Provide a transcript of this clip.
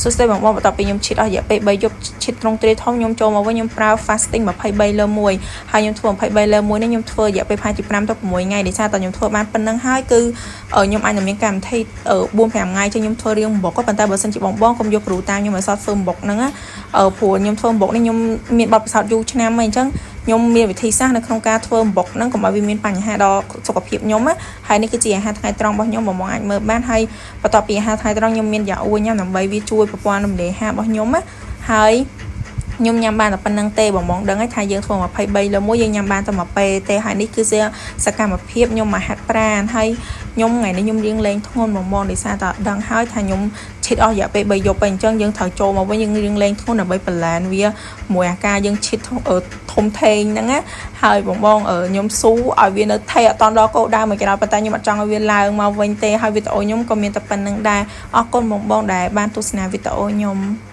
សួស្តីបងបងបន្ទាប់ពីខ្ញុំ cheat អស់រយៈពេល3យប់ cheat ត្រង់ទ្រាយធំខ្ញុំចូលមកវិញខ្ញុំប្រើ fasting 23លើ1ហើយខ្ញុំធ្វើ23លើ1នេះខ្ញុំធ្វើរយៈពេលប្រហែលជា5ទៅ6ថ្ងៃដោយសារតែខ្ញុំធ្វើបានប៉ុណ្្នឹងហើយគឺខ្ញុំអាចនឹងមានកម្មវិធី4 5ថ្ងៃចឹងខ្ញុំធ្វើរៀងបុកប៉ុន្តែបើសិនជាបងបងកុំយកគ្រូតាមខ្ញុំឲ្យសតធ្វើបុកហ្នឹងណាព្រោះខ្ញុំធ្វើបុកនេះខ្ញុំមានបទពិសោធន៍យូរឆ្នាំហើយអញ្ចឹងខ្ញុំមានវិធីសាស្ត្រនៅក្នុងការធ្វើអំបុកហ្នឹងកុំឲ្យវាមានបញ្ហាដល់សុខភាពខ្ញុំណាហើយនេះគឺជាអាហារថ្ងៃត្រង់របស់ខ្ញុំបងបងអាចមើលបានហើយបន្ទាប់ពីអាហារថ្ងៃត្រង់ខ្ញុំមានយ៉ាអ៊ូញ៉ាំដើម្បីវាជួយប្រព័ន្ធរំលាយអាហាររបស់ខ្ញុំណាហើយខ្ញុំញ៉ាំបានតែប៉ុណ្្នឹងទេបងបងដឹងហើយថាយើងធ្វើ23លើ1យើងញ៉ាំបានតែមួយពេលទេហើយនេះគឺជាសកម្មភាពខ្ញុំមកហាត់ប្រាណហើយខ្ញុំថ្ងៃនេះខ្ញុំរៀងលេងធ្ងន់បងបងដោយសារតែដឹងហើយថាខ្ញុំ cheat អស់រយៈពេល3យប់ហើយអញ្ចឹងយើងត្រូវចូលមកវិញយើងរៀងលេងធ្ងន់ដើម្បី balance វាមួយអាការយើង cheat ធំធេងហ្នឹងណាហើយបងបងខ្ញុំស៊ូឲ្យវានៅថេអត់តដល់គោលដៅមកក្រោយប៉ុន្តែខ្ញុំអត់ចង់ឲ្យវាឡើងមកវិញទេហើយវីដេអូខ្ញុំក៏មានតែប៉ុណ្្នឹងដែរអរគុណបងបងដែលបានទស្សនាវីដេអូខ្ញុំ។